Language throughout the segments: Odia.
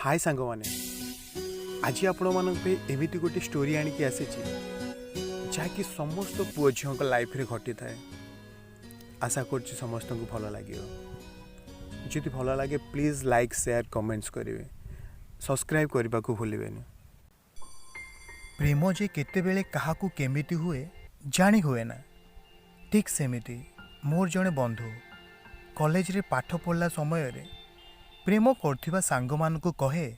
ହାଏ ସାଙ୍ଗମାନେ, ଆଜି ଆପଣମାନଙ୍କ ପାଇଁ ଏମିତି ଗୋଟେ ଷ୍ଟୋରି ଆଣିକି ଆସିଛି, ଯାହାକି ସମସ୍ତ ପୁଅ ଝିଅଙ୍କ ଲାଇଫରେ ଘଟିଥାଏ। ଆଶା କରୁଛି ସମସ୍ତଙ୍କୁ ଭଲ ଲାଗିବ। ଯଦି ଭଲ ଲାଗେ, ପ୍ଲିଜ୍ ଲାଇକ୍, ସେୟାର, କମେଣ୍ଟସ୍ କରିବେ। ସବସ୍କ୍ରାଇବ୍ କରିବାକୁ ଭୁଲିବେନି। ପ୍ରେମ ଯେ କେତେବେଳେ କାହାକୁ କେମିତି ହୁଏ, ଜାଣି ହୁଏ ନା। ଠିକ୍ ସେମିତି ମୋର ଜଣେ ବନ୍ଧୁ କଲେଜରେ ପାଠ ପଢ଼ିଲା ସମୟରେ ପ୍ରେମ କରୁଥିବା ସାଙ୍ଗମାନଙ୍କୁ କହେ,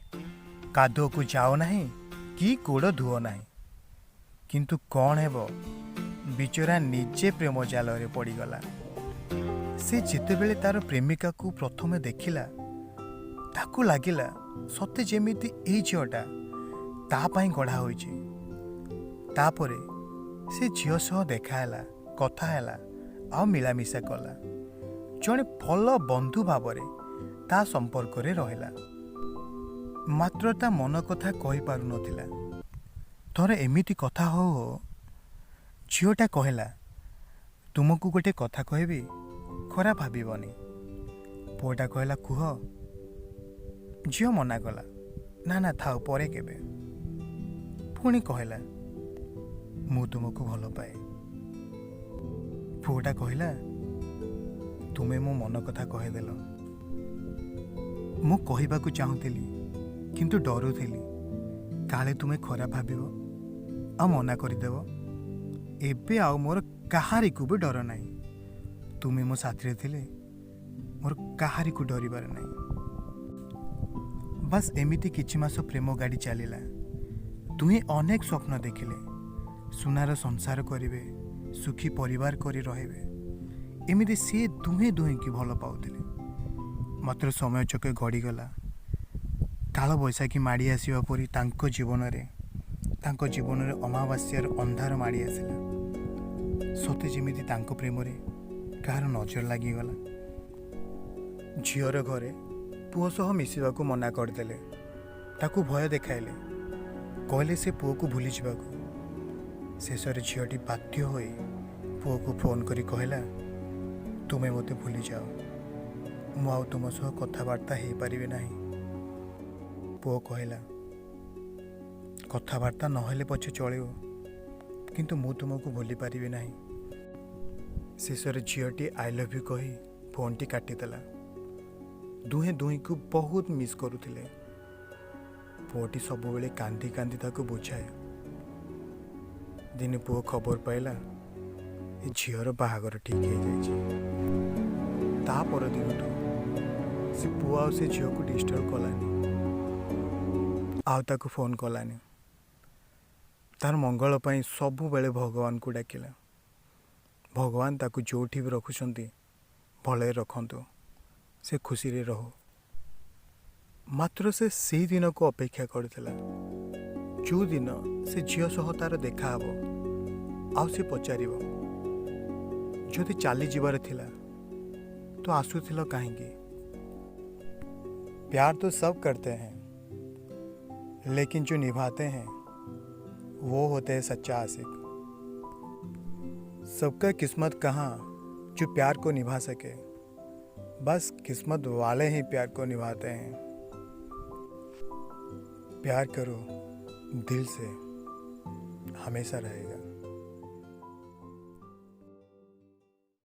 "କାଦୁଅକୁ ଯାଅ ନାହିଁ କି ଗୋଡ଼ ଧୁଅ ନାହିଁ।" କିନ୍ତୁ କ'ଣ ହେବ, ବିଚରା ନିଜେ ପ୍ରେମ ଜାଲରେ ପଡ଼ିଗଲା। ସେ ଯେତେବେଳେ ତାର ପ୍ରେମିକାକୁ ପ୍ରଥମେ ଦେଖିଲା, ତାକୁ ଲାଗିଲା ସତେ ଯେମିତି ଏଇ ଝିଅଟା ତା ପାଇଁ ଗଢ଼ା ହୋଇଛି। ତାପରେ ସେ ଝିଅ ସହ ଦେଖା ହେଲା, କଥା ହେଲା ଆଉ ମିଳାମିଶା କଲା। ଜଣେ ଭଲ ବନ୍ଧୁ ଭାବରେ ତା ସମ୍ପର୍କରେ ରହିଲା, ମାତ୍ର ତା ମନ କଥା କହିପାରୁନଥିଲା। ଥରେ ଏମିତି କଥା ହଉ ହଉ ଝିଅଟା କହିଲା, "ତୁମକୁ ଗୋଟେ କଥା କହିବି, ଖରାପ ଭାବିବନି।" ପୁଅଟା କହିଲା, "କୁହ।" ଝିଅ ମନା କଲା, "ନା ନା, ଥାଉ, ପରେ କେବେ।" ପୁଣି କହିଲା, "ମୁଁ ତୁମକୁ ଭଲ ପାଏ।" ପୁଅଟା କହିଲା, "ତୁମେ ମୋ ମନ କଥା କହିଦେଲ। ମୁଁ କହିବାକୁ ଚାହୁଁଥିଲି, କିନ୍ତୁ ଡରୁଥିଲି, କାଳେ ତୁମେ ଖରାପ ଭାବିବ ଆଉ ମନା କରିଦେବ। ଏବେ ଆଉ ମୋର କାହାରିକୁ ବି ଡର ନାହିଁ। ତୁମେ ମୋ ସାଥିରେ ଥିଲେ ମୋର କାହାରିକୁ ଡରିବାର ନାହିଁ।" ବାସ୍, ଏମିତି କିଛି ମାସ ପ୍ରେମ ଗାଡ଼ି ଚାଲିଲା। ଦୁହେଁ ଅନେକ ସ୍ୱପ୍ନ ଦେଖିଲେ। ସୁନାର ସଂସାର କରିବେ, ସୁଖୀ ପରିବାର କରି ରହିବେ। ଏମିତି ସିଏ ଦୁହେଁ ଦୁହିଁକି ଭଲ ପାଉଥିଲେ। ମାତ୍ର ସମୟ ଚକେ ଗଡ଼ିଗଲା। କାଳବୈଶାଖୀ ମାଡ଼ି ଆସିବା ପରି ତାଙ୍କ ଜୀବନରେ ଅମାବାସ୍ୟାର ଅନ୍ଧାର ମାଡ଼ି ଆସିଲା। ସତେ ଯେମିତି ତାଙ୍କ ପ୍ରେମରେ କାହାର ନଜର ଲାଗିଗଲା। ଝିଅର ଘରେ ପୁଅ ସହ ମିଶିବାକୁ ମନା କରିଦେଲେ। ତାକୁ ଭୟ ଦେଖାଇଲେ, କହିଲେ ସେ ପୁଅକୁ ଭୁଲିଯିବାକୁ। ଶେଷରେ ଝିଅଟି ବାଧ୍ୟ ହୋଇ ପୁଅକୁ ଫୋନ୍ କରି କହିଲା, "ତୁମେ ମୋତେ ଭୁଲିଯାଅ, ମୁଁ ଆଉ ତୁମ ସହ କଥାବାର୍ତ୍ତା ହେଇପାରିବି ନାହିଁ।" ପୁଅ କହିଲା, "କଥାବାର୍ତ୍ତା ନହେଲେ ପଛେ ଚଳିବ, କିନ୍ତୁ ମୁଁ ତୁମକୁ ଭୁଲି ପାରିବି ନାହିଁ।" ଶେଷରେ ଝିଅଟି "I love you" କହି ଫୋନ୍ଟି କାଟିଦେଲା। ଦୁହେଁ ଦୁହିଁକୁ ବହୁତ ମିସ୍ କରୁଥିଲେ। ପୁଅଟି ସବୁବେଳେ କାନ୍ଦି କାନ୍ଦି ତାକୁ ବୁଝାଏ। ଦିନେ ପୁଅ ଖବର ପାଇଲା, ଏ ଝିଅର ବାହାଘର ଠିକ୍ ହେଇଯାଇଛି। ତା ପରଦିନଠୁ ସେ ପୁଅ ଆଉ ସେ ଝିଅକୁ ଡିଷ୍ଟର୍ବ କଲାନି, ଆଉ ତାକୁ ଫୋନ୍ କଲାନି। ତାର ମଙ୍ଗଳ ପାଇଁ ସବୁବେଳେ ଭଗବାନଙ୍କୁ ଡାକିଲା, ଭଗବାନ ତାକୁ ଯେଉଁଠି ବି ରଖୁଛନ୍ତି ଭଲରେ ରଖନ୍ତୁ, ସେ ଖୁସିରେ ରହୁ। ମାତ୍ର ସେ ସେଇ ଦିନକୁ ଅପେକ୍ଷା କରିଥିଲା, ଯେଉଁଦିନ ସେ ଝିଅ ସହ ତାର ଦେଖା ହେବ ଆଉ ସେ ପଚାରିବ, "ଯଦି ଚାଲିଯିବାର ଥିଲା ତ ଆସୁଥିଲ କାହିଁକି?" प्यार तो सब करते हैं, लेकिन जो निभाते हैं वो होते हैं सच्चा आशिक। सबका किस्मत कहाँ जो प्यार को निभा सके। बस किस्मत वाले ही प्यार को निभाते हैं। प्यार करो दिल से, हमेशा रहेगा।